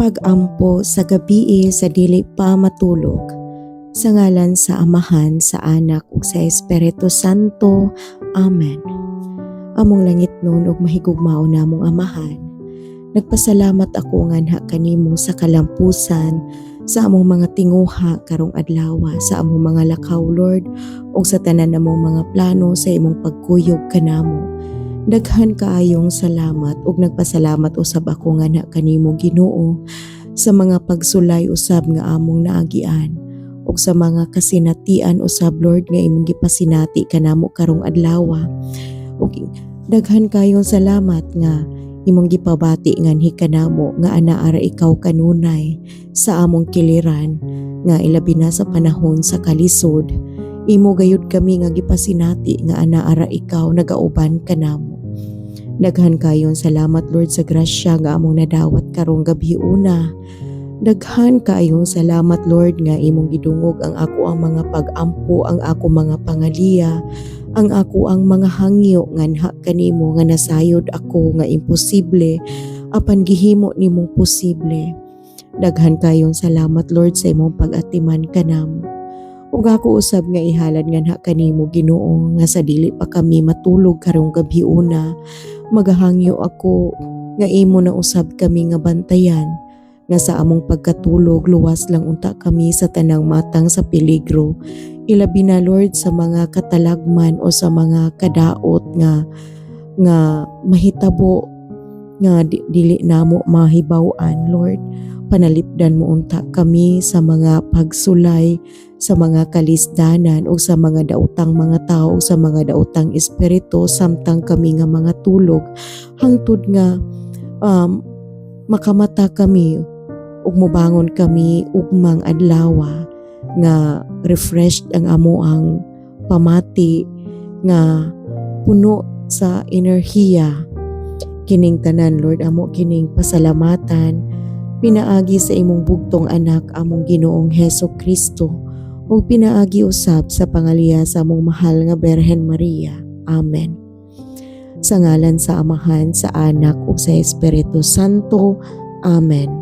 Pag-ampo sa gabii sa dili pa matulog. Sa ngalan sa Amahan, sa Anak ug sa Espiritu Santo. Amen. Among langitnon ug mahigugmaon namong Amahan, nagpasalamat ako nganha kanimo sa kalampusan sa among mga tinguha karong adlaw, sa among mga lakaw, Lord, ug sa tanan namong mga plano, sa imong pagkuyog kanamo. Daghan kaayong salamat ug nagpasalamat usab ako nganha kanimo, Ginoo, sa mga pagsulay usab nga among naagian ug sa mga kasinatian usab, Lord, nga imong gipasinati kanamo karong adlaw. Ug daghan kayong salamat nga imong gipabati nganhi kanamo nga anaa ra ikaw kanunay sa among kiliran, nga ilabi na sa panahon sa kalisod, imo gayud kami nga gipasinati nga anaa ra ikaw nagauban kanamo. Daghan kayon salamat, Lord, sa grasya nga among nadawat karong gabi una. Daghan kaayong salamat, Lord, nga imong gidungog ang ako ang mga pag-ampo, ang ako mga pangaliya, ang ako ang mga hangyo nganha kanimo nga nasayod ako nga imposible apan gihimo nimong posible. Daghan kayong salamat, Lord, sa imong pag-atiman kanamo. Ug ako usab nga ihalad nganha kanimo, Ginoo, nga sa dili pa kami matulog karong gabi una, magahangyo ako nga imo na usab kami nga bantayan, nga sa among pagkatulog luwas lang unta kami sa tanang matang sa peligro, ilabi na, Lord, sa mga katalagman o sa mga kadaot nga nga mahitabo nga dili namo mahibaw-an. Lord, panalipdan mo unta kami sa mga pagsulay, sa mga kalisdanan o sa mga daotang mga tao, sa mga daotang espiritu samtang kami nga mga tulog, hangtod nga makamata kami ug mobangon kami ugmang adlaw nga refreshed ang amo ang pamati, nga puno sa enerhiya. Kining tanan, Lord, amo kining pasalamatan pinaagi sa imong bugtong anak, among Ginoong Heso Kristo, ug pinaagi usab sa pangaliya sa among mahal nga Berhen Maria. Amen. Sa ngalan sa Amahan, sa Anak ug sa Espiritu Santo. Amen.